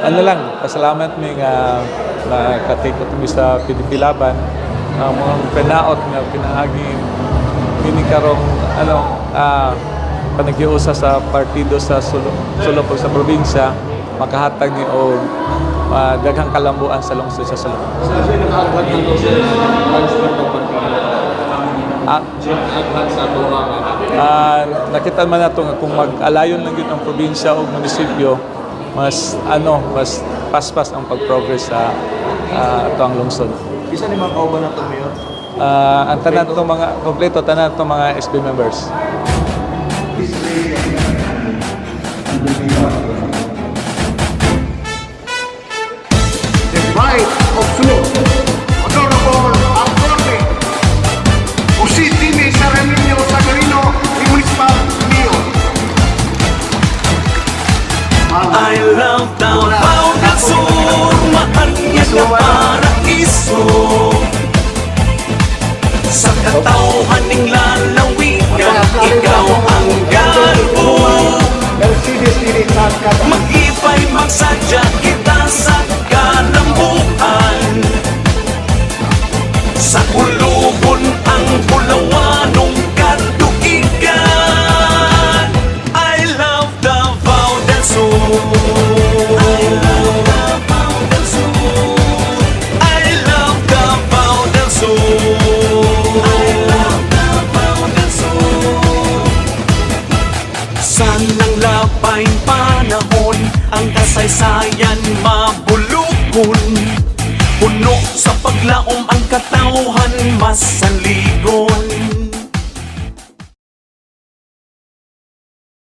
Ano lang, pasalamat mi nga nakatikot mi sa PDP Laban. Ang mga panaot nga pinaagi kini karong ano panaghiusa sa partido sa Sulu, Sulu ug sa probinsya makahatag ni og daghang kalambuan sa lungsod sa Sulu. So, sir, nakaaghat na to, sir, transfer ng partido. Sir, nakaaghat sa ato nga. Nakita man nato nga kung mag-alayon lang gyud ang probinsya o munisipyo, mas ano, mas paspas ang pag-progress sa ato ang lungsod. Isa ni mga kauban na to, Mayor? Ang tanan to mga kompleto, tanan to mga SB members. The right of Sulu, Honorable Attorney Jose Jimmy Saranillo Sagarino, the Municipal Mayor. I love Davao del Sur, maanyag na paraiso. Sa katawhan ning lalawigan, ikaw ang garbo. Mercedes Dili Cascada. Mag-ipay magsadya kita sa kalambuan. Sa kulubon ang bulawanong katuigan. I love Davao del Sur. I love Davao del Sur. I love Davao del Sur. I love Davao del Sur. Sanang labay panahon, ang kasaysayan mabulukon. Puno sa paglaom ang katawhan masaligon.